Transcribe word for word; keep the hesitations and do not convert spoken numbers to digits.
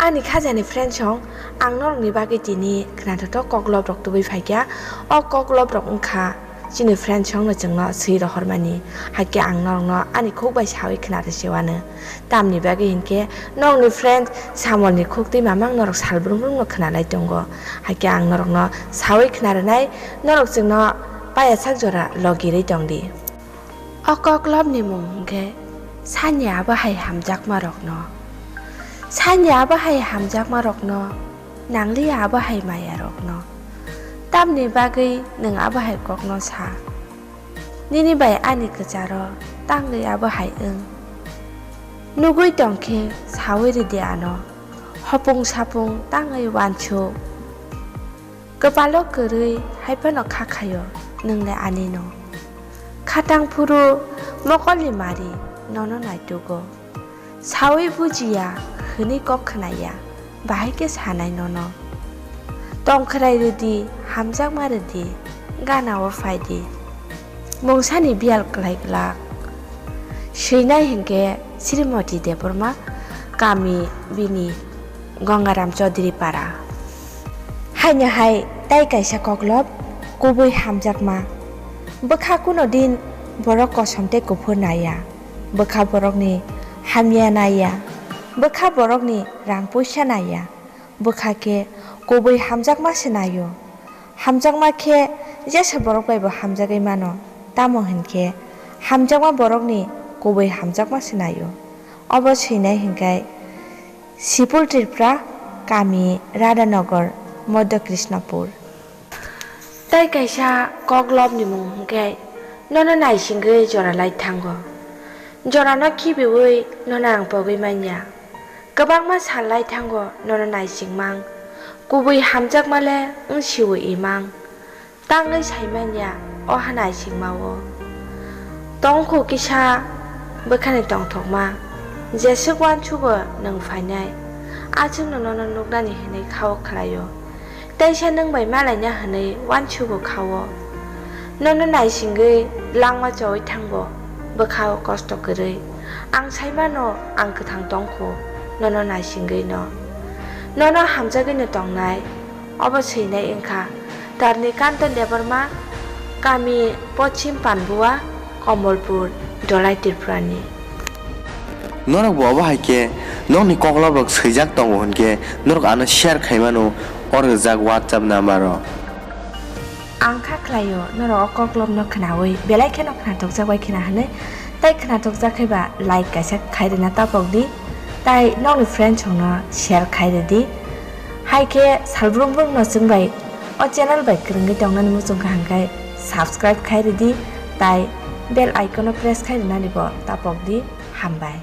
Ani khajani friend song, ang norokni bagwi tini khnathokthok koklop rok tubui phaikha. O koklop rok wngkha chini friend songno chwngno swi rohormani, hakhe ang norokno ani khuk bai sawi khna rwsewano. Tamni bagwi hinkhe norokni friend samolni khuk twi mamang norok sal brum brumno khna lai tongo, hakhe ang norokno sawi khna rwnai, norok chwngno paya sak jora logi rwi tongdi. O koklopni mung hinkhe sanya abo hai hamjakmarokno, sanya abo hai hamjakmarokno, nangliya abo hai mayarokno. Tamni bagwi nwng abo hai kokno sa? Nini bai ani kwcharo tangwi abo hai wng? Nugwi tongkhe sawi rwdi ano, hopung sapung tangwi uansuk. Kwpalo kwrwi hai phano kha khaio nwng le anino. Khatang phuru mokolni mari nono naitugo. Sawi bujiya hwnwi kok khnaya, bahai khe sanai nono. Tongkhwrai rwdi, hamjakma rwdi, gana-o phaidi. Mungsani biyal klai glak. Swinai hinkhe Srimoti Debbarma, kami bini Gangaram Chaudhary Para. Haino hai tai kaisa koklop kubui hamjakma. Bwkha kuno din borok kosom tei kuphur naiya. Bwkha borokni hamya naiya. Bwkha borokni rang puisa naiya. Bwkha khe kubui hamjakma se naio. Hamjakma khe jesa borok bai bo hamjagwi mano. Tamo hinkhe hamjakma borokni kubui hamjakma se naio. Obo swinai hinkhe Sipul Tripura, kami Radhanagar, Madhya Krishnapur. Tai kaisa koklopni mung hinkhe nono naisingwi jora lai thango. Jorano khibiwi nono ang pogwi manya. Kwbangma sal lai thango nono naisingmang. Kubui hamjakma le wng siwi imang. Tangwi saimanya o ha naisingmao. Tongkhu kisa bwkhani tongthokma, jeswk uansugo nwng phainai, aswkno nono nuknani hwnwi khao khlaio. Teisa nwng bai malaina hwnwi uansugo khao. Nono naisingwi langma chowi thangbo bwkhao kosto kwrwi. Ang saimano ang kwthang tongkhu nono naisingwi no. Nono hamjagwino tongnai. Obo swinai wngkha Tarnikanta Debbarma, kami Pochim Panbua, Komolpur, Dholai Tripurani. Norok bo obo hai khe nokni koklop rok swijak tongo hwn khe norok ano share khai mano o rwjak WhatsApp number o. Ang kha khlaio norok o koklop no khnaui belai kheno khnathokjak bai khna hwnwi, tei khnathokjak khe ba like kaisa khai rwna tapok di, tei nokni friends rok no share khai rw di. Hai khe salbrum brum no chwng bai o channel bai kwrwngwi tongnani muchung kha hwnkhe subscribe khai rwdi, tai bell icon o press khai rwnani bo tapok di. Hambai.